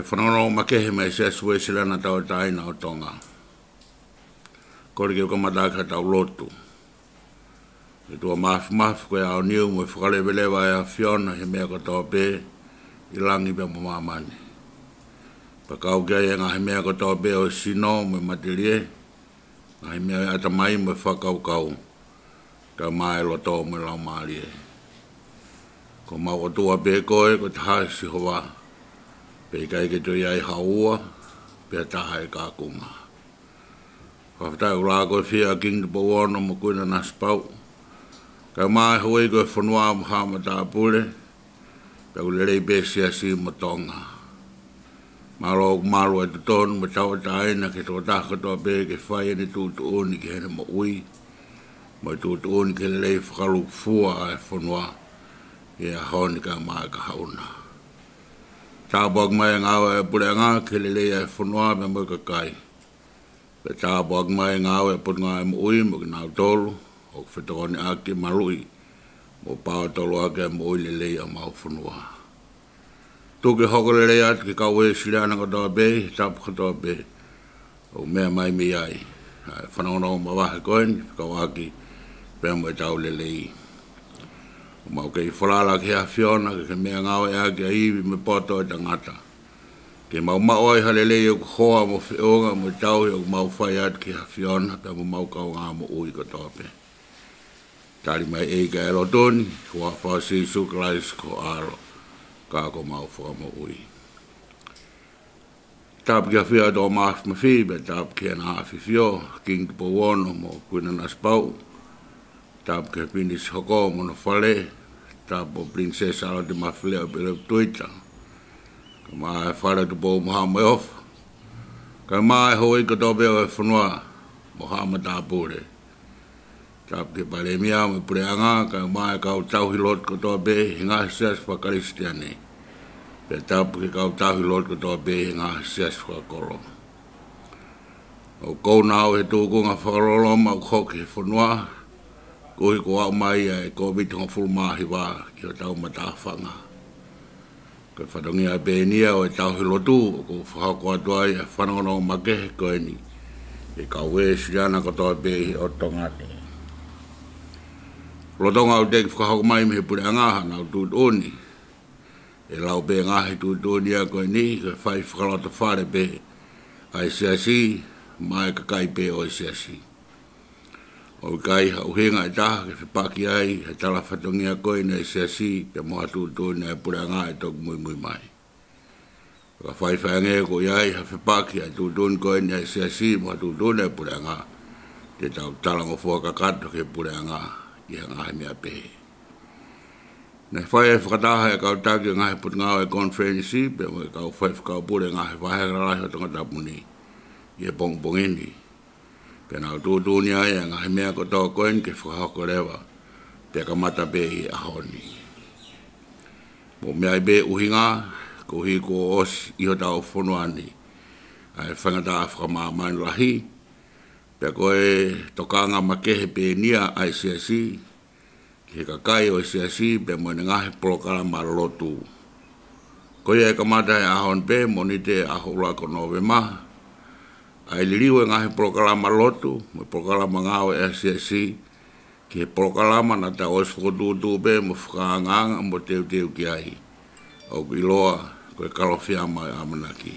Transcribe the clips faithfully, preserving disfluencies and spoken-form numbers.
Fanongonongo makehe mei he Siasi Uēsiliana Tauʻatāina ʻo Tonga. Kole ke u kamata ʻaki haʻatau lotu. ʻE ʻOtua Māfimafi, ko e ʻaoniu mo e fakaleveleva ʻa e ʻAfiona he meʻa kotoa pē ʻi langi pea mo māmani. Pea kau ki ai e ngaahi meʻa kotoa pē ʻo e sino mo e matelie, ngaahi meʻa ʻo e ʻatamai mo e fakakaukau, kae ʻumaʻā e loto mo e laumālie. Ko homau ʻOtua pē koe, ko e taha ʻa Sihova, pea ʻikai ke toe ʻi ai ha ua, pea taha e kakunga. Fakafetaʻi ʻoku lākoifie ʻa Kingi Tupou Ono mo Kuini Nanasipauʻu, kae ʻumaʻā e houʻeiki ʻo e fonua mo haʻa matāpule, pea ʻoku lelei pē Siasi mo Tonga. Mālō ʻoku malu ʻa e totonu mo e tauʻatāina ki he tokotaha kotoa pē ke fai ʻene tuʻutuʻuni ki heʻene moʻui, mo e tuʻutuʻuni ki he lelei fakalūkufua ʻa e fonua ʻi he ʻaho ni kae ʻumaʻā e kahaʻu na. Tāpuaki mai e ngāue ʻa e puleʻanga ki he lelei ʻa e fonua pea mo e kakai. Pea tāpuaki mai e ngāue ʻa e Potungāue Moʻui mo kinautolu ʻoku fetokoniʻaki ke maluʻi mo paotoloaki e moʻui lelei ʻa homau fonua. Tuku ke hoko lelei atu ki he kau Uēsiliana kotoa pē, he tapu kotoa pē ʻoku meʻa mai mei ai. ʻA e fanongonongo mavahe ko eni, fekauʻaki pea mo e tau lelei. ʻOku mau kei falala ki he ʻAfiona, ke ke meʻangāueʻaki ʻa e ivi mo e poto ʻo e tangata, ke mau maʻu ai ha lelei ʻoku hoa mo feʻunga mo e tauhi ʻoku mau fai atu ki he ʻAfiona pea mo homau kaungā moʻui kotoa pē. Tali mai ʻEiki ʻa e lotu ni, huafa ʻo Sīsū Kalaisi ko ho ʻAlo, ka ko homau Fakamoʻui. Tapu ki he ʻAfio ʻa e ʻOtua Māfimafi, pea tapu ki heʻene ʻAfifio, Kingi Tupou Ono mo Kuini Nanasipauʻu. Tapu ki he Pilinisi Hoko mo hono fale, tapu Pilinisesi ʻAlote Mafileʻo Pilotu Tuita, kae ʻumaʻā e Fale Tupou mo Haʻa Moheofo, kae ʻumaʻā e houʻeiki kotoa pē ʻo e fonua mo haʻa matāpule. Tapu ki he Palēmia mo e puleʻanga, kae ʻumaʻā e kau tauhi lotu kotoa pē he ngaahi siasi fakakalisitiane. Pea tapu ki he kau tauhi lotu kotoa pē he ngaahi siasi fakakolo. ʻOku ou nau he tūkunga fakaloloma ʻoku hoko he fonua, koeʻuhi ko e aʻu mai ʻa e Kōviti hongofulu mā hiva ki hotau matāfanga. Ko e fatongia pē eni ia ʻo e tauhi lotu ʻoku ou fakahoko atu ai ʻa e fanongonongo makehe ko eni ki he kau Uēsiliana kotoa pē ʻo Tonga ni. Lolotonga ʻeku teʻeki fakahoko mai mei he puleʻanga haʻanau tuʻutuʻuni, ʻe lau pē ngaahi tuʻutuʻuni ia ko eni ko e fai fakalotofale pē ʻa e siasi maʻa e kakai pē ʻo e siasi. ʻOku ʻikai ha ʻuhinga ʻe taha ke fepaki ai ha tala fatongia ko eni ʻa e siasi pea mo ha tuʻutuʻuni ʻa e puleʻanga ʻe toki muimui mai. Ka faifai ange ʻoku ʻi ai ha fepaki ʻa e tuʻutuʻuni ko eni ʻa e siasi mo ha tuʻutuʻuni ʻa e puleʻanga, te tau talangofua kakato ki he puleʻanga ʻi ha ngaahi meʻa pehē. Naʻe fai e fakataha ʻa e kau taki ʻo e ngaahi potungāue ʻa e konifelenisi pea mo e kau faifekau pule ʻo e ngaahi vahe lalahi ʻo Tongatapu ni ʻi he pongipongi ni. Pea nau tuʻutuʻuni ai ʻa e ngaahi meʻa kotoa ko eni ke fakahoko leva, pea kamata pē ʻi he ʻaho ni. Mou meaʻi pē ʻuhinga, koeʻuhi kuo ʻosi ʻi hotau fonua ni ʻa e faingataʻa fakamāmani lahi, pea ko e tokanga makehe pē eni ia ʻa e siasi ki he kakai ʻo e siasi pea mo ʻene ngaahi polokalama lotu. Ko ia ʻe kamata he ʻaho ni pē, Mōnite ʻaho ʻuluaki ʻo Nōvema, ʻa e liliu e ngaahi polokalama lotu mo e polokalama ngāue ʻa e siasi ki he polokalama naʻa tau ʻosi fokotuʻutuʻu pē mo fakaangaanga mo teuteu ki ai, ʻoku ʻiloa ko e Kalofiama ʻo e ʻAmanaki.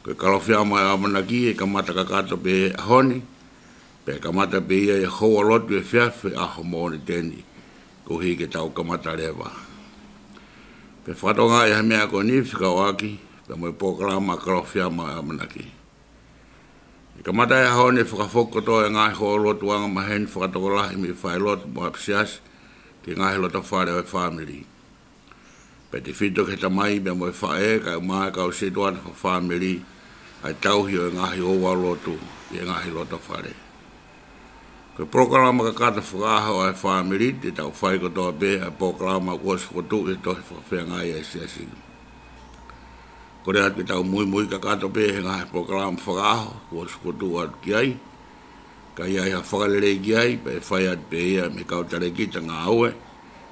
Ko e Kalofiama ʻo e ʻAmanaki ʻe kamata kakato pē he ʻaho ni, pea kamata pē ia ʻi he houa lotu efiafi ʻo e ʻaho Mōnite ni, koeʻuhi ke tau kamata leva. Pea fakatokangaʻi ʻa e meʻa ko eni fekauʻaki pea mo e polokalama Kalofiama ʻo e ʻAmanaki. ʻE kamata he ʻaho ni ʻa e fakafoki kotoa e ngaahi houalotu angamaheni fakatokolahi mei he falelotu mo e ʻapisiasi ki he ngaahi lotofale ʻo e fāmili. Pea tefito ki he tamai pea mo e faʻē, kae ʻumaʻā e kau sētuata fakafāmili, ʻa e tauhi ʻo e ngaahi ouau lotu ʻi he ngaahi lotofale. Ko e polokalama kakato fakaʻaho ʻa e fāmili, te tau fai kotoa pē ʻa e polokalama kuo ʻosi fokotuʻu ʻi he tohi fakafeangai ʻa e siasi. Kole atu ke tau muimui kakato pē he ngaahi polokalama fakaʻaho kuo ʻosi fokotuʻu atu ki ai. Ka ʻi ai ha fakalelei ki ai, pea ʻe fai atu pē ia mei he kau talēkita ngāue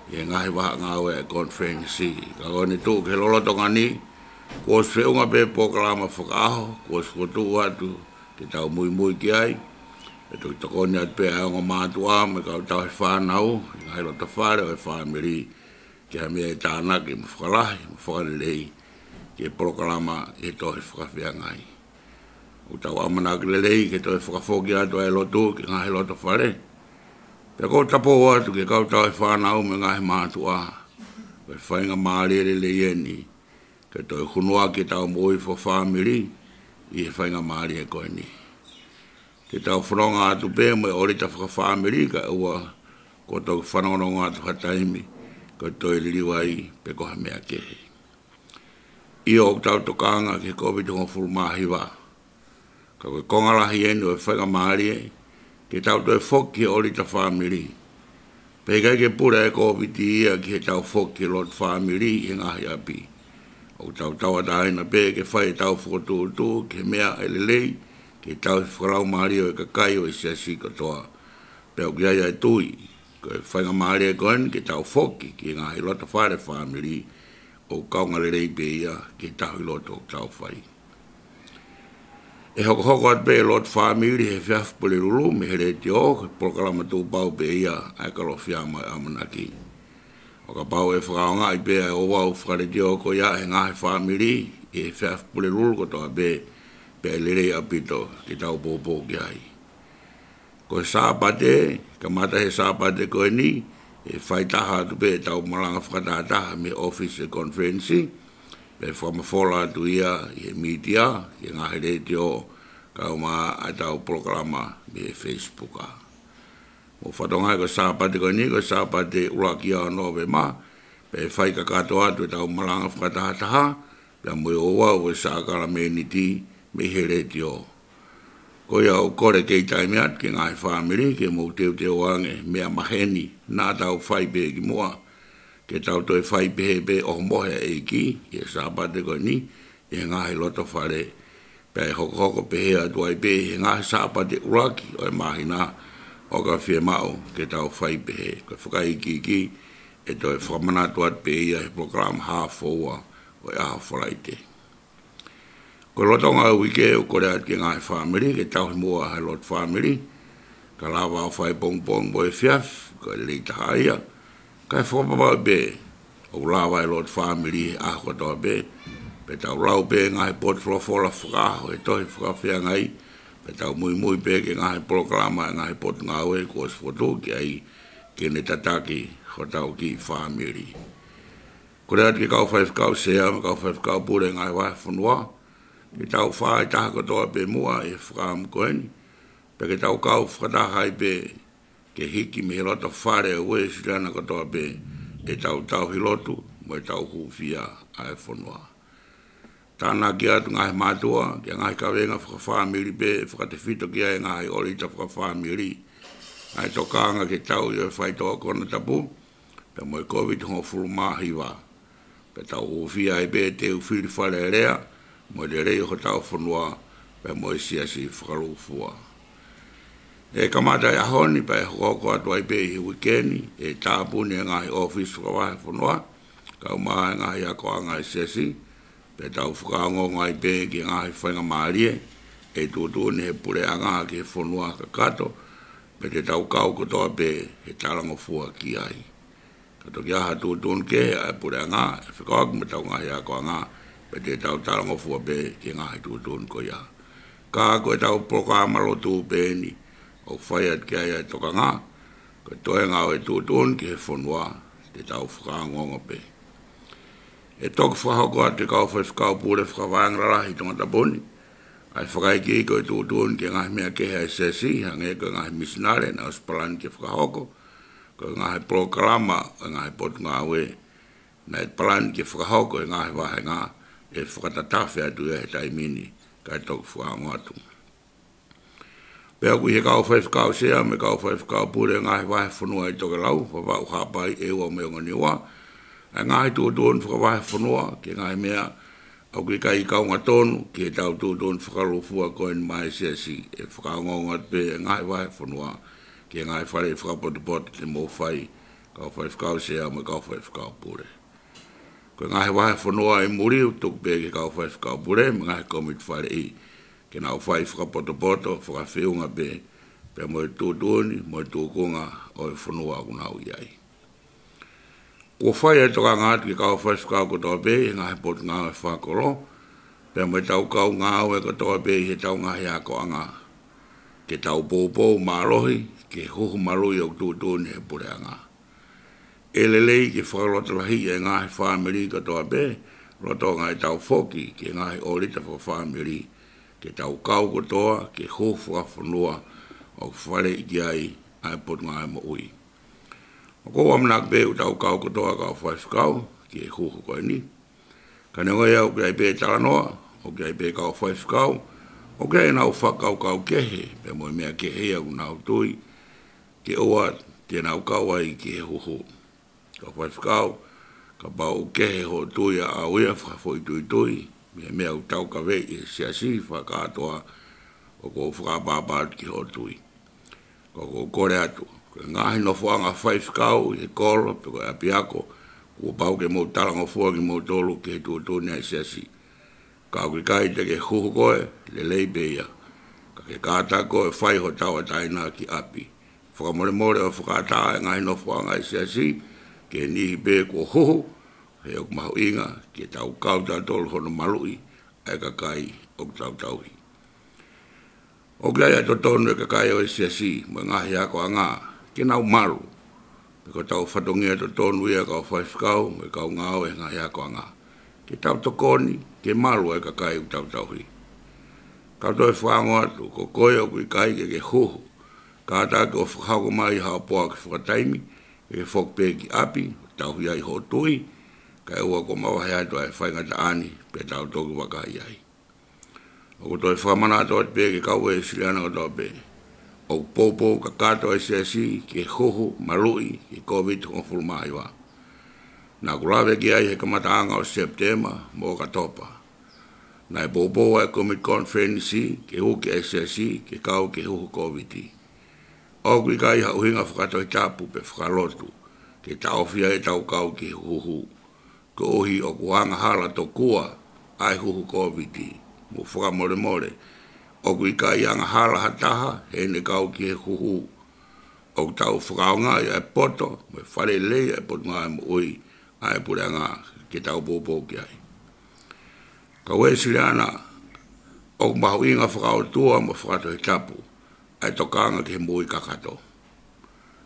ʻi he ngaahi vahaʻangāue ʻa e konifelenisi. Ka ko ʻene tuʻu ki he lolotonga ni, Kuo ʻosi feʻunga pē polokalama fakaʻaho, kuo ʻosi fokotuʻu atu ke tau muimui ki ai. ʻE toki tokoni atu pē ʻa e ongo mātuʻa mo e kau tauhi fānau, ʻi he ngaahi loto fale ʻo e fāmili, ki ha meʻa ʻe tānaki mo fakalahi mo fakalelei ki he polokalama ʻi he tohi Fakafeangai. ʻOku tau ʻamanaki lelei ke toe fakafoki atu ʻa e lotu ki he ngaahi loto fale. Pea ʻoku ou tapou atu ki he kau tauhi fānau mo e ngaahi mātuʻa, ko e faingamālie lelei eni ke toe hunuaki ʻetau moʻui fakafāmili ʻi he faingamālie ko eni. Te tau fononga atu pē mo e ʻōlita fakafāmili kae ʻoua kuo toki fanongonongo atu ha taimi ko e toe liliu ai pe ko ha meʻa kehe. ʻIo, ʻoku tau tokanga ki he Kōviti hongofulu mā hiva. Ka ko e konga lahi eni ʻo e faingamālie ke tau toe foki ki he ʻōlita fāmili. Pea ʻikai ke pule ʻa e Kōviti ia ki heʻetau foki ki he loto fāmili ʻi he ngaahi ʻapi. ʻOku tau tauʻatāina pē ke fai ʻetau fokotuʻutuʻu ki he meʻa ʻe lelei ki he tauhi fakalaumālie ʻo e kakai ʻo e siasi kotoa. Pea ʻoku ʻi ai ʻa e tui ko e faingamālie ko eni ke tau foki ki he ngaahi loto fale fāmili, ʻoku kaunga lelei pē ia ki he tauhi lotu ʻoku tau fai. ʻE hokohoko atu pē ʻa e loto fāmili he efiafi Pulelulu mei he letiō, ko e polokalama tuʻupau pē ia ʻa e Kalofiama ʻo e ʻAmanaki. ʻO kapau ʻe fakaʻaongaʻi pē ʻa e ouau fakaletiō ko ia ʻe he ngaahi fāmili ʻi he efiafi Pulelulu kotoa pē, pea ʻe lelei ʻaupito ke tau poupou ki ai. Ko e Sāpate, kamata he Sāpate ko eni, ʻe fai taha atu pē ʻetau malanga fakatahataha mei he ʻōfisi ʻo e konifelenisi, pea ʻe fakamafola atu ia ʻi he mītia, ʻi he ngaahi letiō, kae ʻumaʻā ʻetau polokalama mei he Facebook. Mou fakatokangaʻi ko e Sāpate ko eni, ko e Sāpate ʻuluaki ia ʻo Nōvema, pea ʻe fai kakato atu ʻetau malanga fakatahataha, pea mo e ouau ʻo e sākalamēniti mei he letiō. Ko ia ʻoku ou kole ke kei taimi atu ki he ngaahi fāmili ke mou teuteu ange meʻa maheni naʻa tau fai pē kimuʻa, ke tau toe fai pehē pē ʻohomohe ʻa e ʻEiki ʻi he Sāpate ko eni ʻi he ngaahi loto fale. Pea ʻe hokohoko pehē atu ai pē ʻi he ngaahi Sāpate ʻuluaki ʻo e māhina ʻo ka fiemaʻu ke tau fai pehē. Ko e fakaikiiki ʻe toe fakamanatu atu pē ia he polokalama haafe ua ʻo e ʻaho Falaite. Ko e lolotonga ʻo e uike ʻoku kole atu ki he ngaahi fāmili ke tauhi muʻa ʻa e loto fāmili. Ka lava ʻo fai pongipongi mo efiafi, ko e lelei taha ia. Kae fakapapauʻi pē ʻoku lava ʻa e loto fāmili he ʻaho kotoa pē. Pea tau lau pē ngaahi potu folofola fakaʻaho he tohi Fakafeangai. Pea tau muimui pē ki he ngaahi polokalama ʻa e ngaahi potungāue kuo ʻosi fokotuʻu ki ai ke ne tataki hotau kiʻi fāmili. Kole atu ki he kau faifekau sea mo e kau faifekau pule ngaahi vahefonua, ke tau fāitaha kotoa pē muʻa ʻi he fakaʻamu ko eni, pea ke tau kau fakataha ai pē ke hiki mei he loto fale ʻo e Uēsiliana kotoa pē ʻetau tauhi lotu mo ʻetau hūfia ʻa e fonua. Tānaki atu ngaahi mātuʻa ki he ngaahi kavenga fakafāmili pē ʻe fakatefito ki ai ʻa e ngaahi ʻōlita fakafāmili ʻa e tokanga ki he tauʻi ʻo e faitoʻo konatapu pea mo e Kōviti hongofulu mā hiva. Pea tau hūfia ai pē ʻetau fili Fale Alea mo e lelei ʻo hotau fonua pea mo e siasi fakalūkufua. ʻE kamata ʻi he ʻaho ni pea ʻe hokohoko atu ai pē ʻi he uike ni, ʻe tāpuni ʻa e ngaahi ʻōfisi fakavahefonua kae ʻumaʻā ʻa e ngaahi akoʻanga ʻa e siasi, pea tau fakaongoongo ai pē ki he ngaahi faingamālie ʻe tuʻutuʻuni ʻe he puleʻanga ki he fonua kakato, pea te tau kau kotoa pē he talangofua ki ai. Ka toki ʻi ai ha tuʻutuʻuni kehe ʻa e puleʻanga, ʻe fekauʻaki mo ʻetau ngaahi akoʻanga, pea te tau talangofua pē ki he ngaahi tuʻutuʻuni ko ia. Ka ko ʻetau polokalama lotu pē eni ʻoku fai atu ki ai ʻa e tokanga, ko e toenga ʻo e tuʻutuʻuni ki he fonua, te tau fakaongoongo pē. ʻE toki fakahoko atu ʻe he kau faifekau pule fakavaʻe lalahi ʻi Tongatapu ni ʻa e fakaikiiki ʻo e tuʻutuʻuni ki he ngaahi meʻa kehe ʻa e siasi, hangē ko e ngaahi misinale naʻe ʻosi palani ke fakahoko, ko e ngaahi polokalama ʻo e ngaahi potungāue naʻe palani ke fakahoko ʻi he ngaahi vāhenga, ʻe fakatatafe atu ia he taimi ni, kae toki fakaongo atu. Pea ʻoku ʻi he kau faifekau sea mo e kau faifekau pule ngaahi vahefonua ʻi tokelau, Vavaʻu, Haʻapai, ʻEua mo e Ongo Niua, ʻa e ngaahi tuʻutuʻuni fakavahefonua ki he ngaahi meʻa ʻoku ʻikai kaunga tonu ki heʻetau tuʻutuʻuni fakalūkufua ko eni maʻa e siasi. ʻE fakaongoongo atu pē ʻa e ngaahi vahefonua ki he ngaahi faleʻi fakapotopoto te mou fai, kau faifekau sea mo e kau faifekau pule. Ko e ngaahi vahefonua ʻi muli ʻoku tuku pē ki he kau faifekau pule mo e ngaahi kōmiti faleʻi ke nau fai fakapotopoto, fakafeʻunga pē pea mo e tuʻutuʻuni mo e tūkunga ʻo e fonua ʻoku nau ʻi ai. Kuo fai e tokanga atu ki he kau faifekau kotoa pē ʻi he ngaahi potungāue fakakolo pea mo ʻetau kau ngāue kotoa pē ʻi heʻetau ngaahi akoʻanga, ke tau poupou mālohi ki he huhu maluʻi ʻoku tuʻutuʻuni ʻe he puleʻanga. ʻE lelei ke fakalotolahiʻi e ngaahi fāmili kotoa pē, lolotonga ʻetau foki ki he ngaahi ʻōlita fakafāmili, ke tau kau kotoa ki he huhu fakafonua ʻoku faleʻi ki ai ʻa e Potungāue Moʻui. ʻOku ou ʻamanaki pē ʻoku tau kau kotoa kau faifekau ki he huhu ko eni. Ka neongo ia, ʻoku ʻi ai pē talanoa, ʻoku ʻi ai pē kau faifekau ʻoku ʻi ai ʻenau fakakaukau kehe pea mo e meʻa kehe ia ʻoku nau tui ke ʻoua te nau kau ai ki he huhu. Kau faifekau, kapau ʻoku kehe hoʻo tui ʻaʻau ia fakafoʻituitui mei he meʻa ʻoku taukaveʻi ʻe he siasi fakakātoa, ʻoku ou fakaʻapaʻapa atu ki hoʻo tui. Ka ʻoku ou kole atu, ko e ngaahi nofoʻanga faifekau ʻi he kolo pe ko e ʻapiako, kuo pau ke mou talangofua kimoutolu ki he tuʻutuʻuni ʻa e siasi. Ka ʻoku ʻikai te ke huhu koe, lelei pē ia. Ka ke kātaki koe ʻo fai hoʻo tauʻatāina ki ʻapi. Fakamolemole ʻo fakaʻatā e ngaahi nofoʻanga ʻa e siasi ki he niʻihi pē kuo huhu, he ʻoku mahuʻinga ke tau kau tautolu hono maluʻi ʻa e kakai ʻoku tau tauhi. ʻOku ʻi ai ʻa e totonu e kakai ʻo e siasi mo e ngaahi akoʻanga ke nau malu. Pea ko hotau fatongia totonu ia kau faifekau mo e kau ngāue he ngaahi akoʻanga, ke tau tokoni ke malu ʻa e kakai ʻoku tau tauhi. Ka u toe fakaongo atu, ko koe ʻoku ʻikai ke ke huhu, kātaki ʻo fakahoko mai haʻo poaki fakataimi, ke ke foki pē ki ʻapi ʻo tauhi ai hoʻo tui, kae ʻoua kuo mavahe atu ʻa e faingataʻa ni pea tau toki vakai ai. ʻOku ou toe fakamanatu atu pē ki he kau Uēsiliana kotoa pē, ʻoku poupou kakato e siasi ki he huhu maluʻi ki he Kōviti hongofulu mā hiva. Naʻa ku lave ki ai he kamataʻanga ʻo Sepitema mo ʻOkatopa. Naʻe poupou ʻa e kōmiti konifelenisi ke uki e siasi ke kau ki he huhu Kōviti. ʻOku ʻikai ha ʻuhinga fakatohitapu pe fakalotu ke taʻofi ai ʻetau kau ki he huhu, koeʻuhi ʻoku angahala tokua ʻa e huhu Kōviti. Mou fakamolemole, ʻoku ʻikai angahala ha taha heʻene kau ki he huhu. ʻOku tau fakaʻaongaʻi ʻa e poto mo e fale lelei ʻa e Potungāue Moʻui ʻa e puleʻanga ke tau poupou ki ai. Kau Uēsiliana, ʻoku mahuʻinga fakaʻotua mo fakatohitapu ʻa e tokanga ki he moʻui kakato.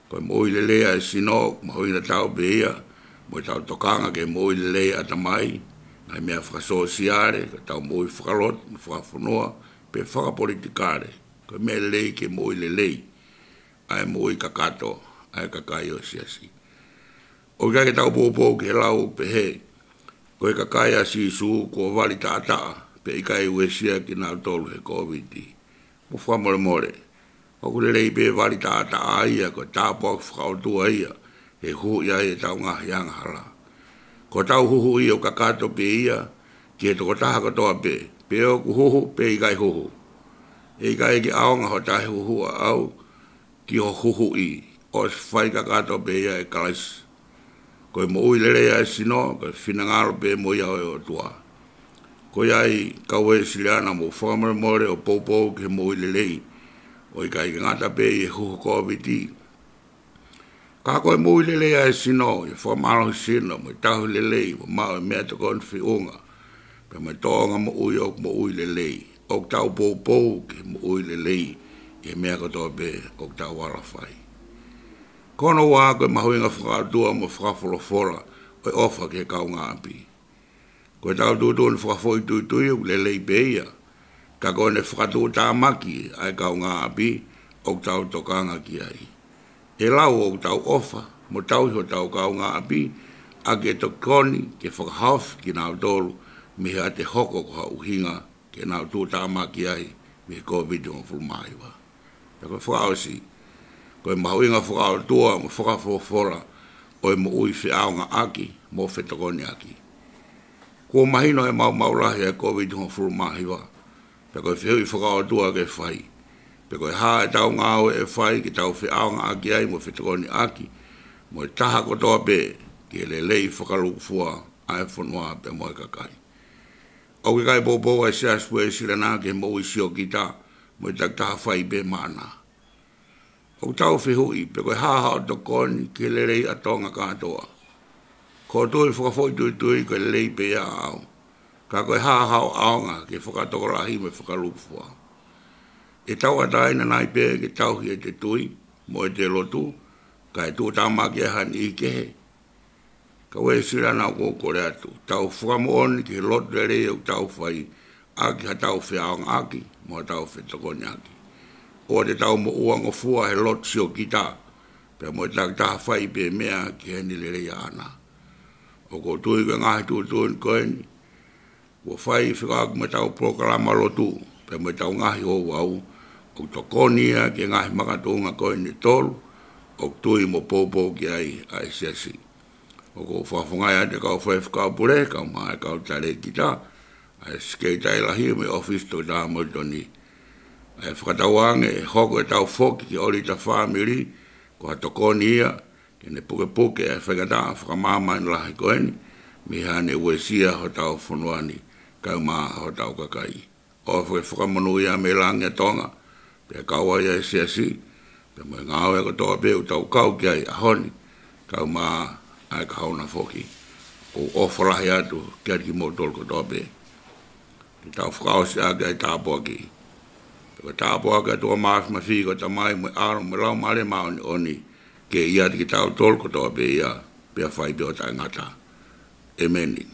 Ko e moʻui lelei ʻa e sino, ʻoku mahuʻinga tatau pē ia mo ʻetau tokanga ki he moʻui lelei ʻatamai, ngaahi meʻa fakasōsiale, ko ʻetau moʻui fakalotu mo fakafonua, pe fakapolitikale. Ko e meʻa lelei ke moʻui lelei ʻa e moʻui kakato ʻa e kakai ʻo e siasi. ʻOku ʻikai ke tau poupou ki he lau ʻoku pehē, ko e kakai ʻa Sīsū kuo vali taʻataʻa, pea ʻikai uesia kinautolu he Kōviti. Mou fakamolemole, ʻoku lelei pē vali taʻataʻa ia, ko e tāpuaki fakaʻotua ia he huhuʻi ai ʻetau ngaahi angahala. Ko hotau huhuʻi ʻoku kakato pē ia ki he tokotaha kotoa pē, pe ʻoku huhu pe ʻikai huhu. ʻE ʻikai ke ʻaonga hoʻo taʻehuhuʻi ʻaʻau ki hoʻo huhuʻi, ʻosi fai kakato pē ia ʻe Kalaisi. Ko e moʻui lelei ʻa e sino, ko e finangalo pē mo ia ʻo e ʻOtua. Ko ia ai, kau Uēsiliana, mou fakamolemole ʻo poupou ki he moʻui lelei, ʻo ʻikai ke ngata pē ʻi he huhu Kōviti, ka ko e moʻui lelei ʻa e sino, ʻi he fakamālohisino mo e tauhi lelei mo maʻu e meʻatokoni feʻunga, pea mo e tōʻonga moʻui ʻoku moʻui lelei. ʻOku tau poupou ki he moʻui lelei ʻi he meʻa kotoa pē ʻoku tau ala fai. Ko hono ua, ko e mahuʻinga fakaʻotua mo fakafolofola ʻo e ʻofa ki he kaungāʻapi. Ko ʻetau tuʻutuʻuni fakafoʻituitui ʻoku lelei pē ia, ka ko ʻene fakatuʻutāmaki ʻa e kaungāʻapi ʻoku tau tokanga ki ai. ʻE lau ʻoku tau ʻofa mo tauhi hotau kaungāʻapi ʻaki e tokoni ke fakahaofi kinautolu mei he ʻatehoko ko ha ʻuhinga ke nau tuʻutāmaki ai mei he Kōviti hongofulu mā hiva. Pea ko e fakaʻosi, ko e mahuʻinga fakaʻotua mo fakafolofola ʻo e moʻui feʻaongaʻaki mo fetokoniʻaki. Kuo mahino e maumau lahi ʻa e Kōviti hongofulu mā hiva, pea ko e fehuʻi fakaʻotua ke fai, pe ko e hā ʻetau ngāue ʻe fai ke tau feʻaongaʻaki ai mo fetokoniʻaki mo e taha kotoa pē ki he lelei fakalūkufua ʻa e fonua pea mo e kakai. ʻOku ʻikai poupou ʻa e Siasi Uēsiliana ki he moʻui siokita mo e takitaha fai pē maʻana. ʻOku tau fehuʻi pe ko e hā haʻo tokoni ki he lelei ʻa Tonga kātoa. Ko hoʻo tui fakafoʻituitui ko e lelei pē ia ʻaʻau. Ka ko e hā haʻo ʻaonga ki he fakatokolahi mo e fakalūkufua. ʻE tauʻatāina nai pē ke tauhi ʻete tui mo ʻete lotu, kae tuʻutāmaki ʻe ha niʻihi kehe. Ka Uēsiliana, ʻoku ou kole atu, tau fakamoʻoni ki he lotu lelei ʻoku tau fai ʻaki haʻatau feʻaongaʻaki mo haʻatau fetokoniʻaki. ʻOua te tau moʻua ngofua he lotu siokita pea mo e takitaha fai pē meʻa ki heʻene lelei ʻaʻana. ʻOku ou tui ko e ngaahi tuʻutuʻuni ko eni kuo fai fekauʻaki mo ʻetau polokalama lotu pea mo ʻetau ngaahi ouau, ʻoku tokoni ia ki he ngaahi makatuʻunga ko eni ʻe tolu ʻoku tui mo poupou ki ai ʻa e Siasi. ʻOku ou fakafofongaʻi atu e kau faifekau pule, kae ʻumaʻā e kau talēkita, ʻa e Sekelitali Lahi mo e ʻŌfisi Toketā Molitoni. ʻA e fakatauange ʻe hoko ʻetau foki ki he ʻōlita fāmili ko ha tokoni ia ke ne pukepuke ʻa e faingataʻa fakamāmani lahi ko eni mei haʻane uesia hotau fonua ni kae ʻumaʻā hotau kakai. ʻOfa ke fakamonūʻia mei langi ʻa Tonga, pea kau ai ʻa e Siasi, pea mo e ngāue kotoa pē ʻoku tau kau ki ai he ʻaho ni, kae ʻumaʻā ʻa e kahaʻu na foki. ʻOku ou ʻofa lahi atu kiate kimoutolu kotoa pē. Ke tau fakaʻosi ʻaki ʻa e tāpuaki. Pea ko e tāpuaki ʻa e ʻOtua Māfimafi, ko e Tamai mo e ʻAlo mo e Laumālie Māʻoniʻoni, ke ʻiate kitautolu kotoa pē ia, pea fai pē ʻo taʻengata. ʻĒmeni.